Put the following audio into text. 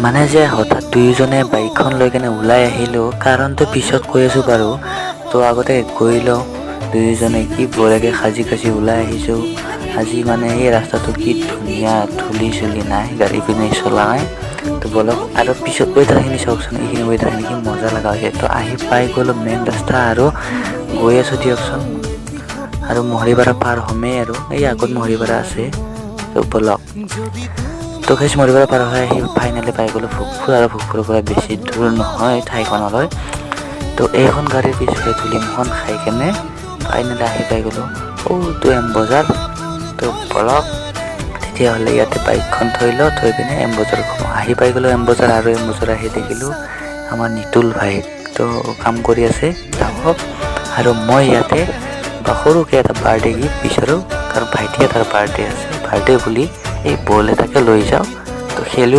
মানে যে হঠাৎ দুয়োজনে বাইকখন লৈ কেনে ওলাই আহিলোঁ, কাৰণটো পিছত কৈ আছোঁ বাৰু। তো আগতে গৈ লওঁ। দুয়োজনে কি বঢ়িয়াকৈ সাজি কাচি ওলাই আহিছোঁ আজি। মানে এই ৰাস্তাটো কি ধুনীয়া, ধূলি চুলি নাই, গাড়ী পিনে চলা নাই। তো ব'লক। আৰু পিছত ৱেদাৰখিনি চাওকচোন, এইখিনি ৱেদাৰখিনি কি মজা লগা হৈছে। তো আহি পাই গ'লোঁ মেইন ৰাস্তা আৰু গৈ আছোঁ দিয়কচোন। আৰু মহৰিপাৰা পাৰ হ'মেই আৰু, এই আগত মহৰিপাৰা আছে। তো ব'লক। তো সেই মহৰিপাৰা পাৰ হৈ আহি ফাইনেলি পাই গ'লোঁ ভোগপুৰ। আৰু ভোগপুৰৰ পৰা বেছি দূৰ নহয় ঠাইখনলৈ। তো এইখন গাড়ীৰ পিছফালে ধূলিমুখন খাই কেনে ফাইনেলি আহি পাই গ'লোঁ সৌটো এম বজাৰ। তো ব'লক তেতিয়াহ'লে, ইয়াতে বাইকখন থৈ লওঁ, থৈ পিনে এম বজাৰ সোমাওঁ। আহি পাই গ'লোঁ এম বজাৰ। আৰু এম বজাৰ আহি দেখিলোঁ আমাৰ নিতুল ভাইক, তো কাম কৰি আছে থাকক। আৰু মই ইয়াতে বা সৰুকৈ এটা বাৰ্থডে গিফ্ট বিচাৰোঁ, কাৰণ ভাইটি এটাৰ বাৰ্থডে আছে। বাৰ্থডে বুলি এই বল এটাকে লৈ যাওঁ। তো খেলো।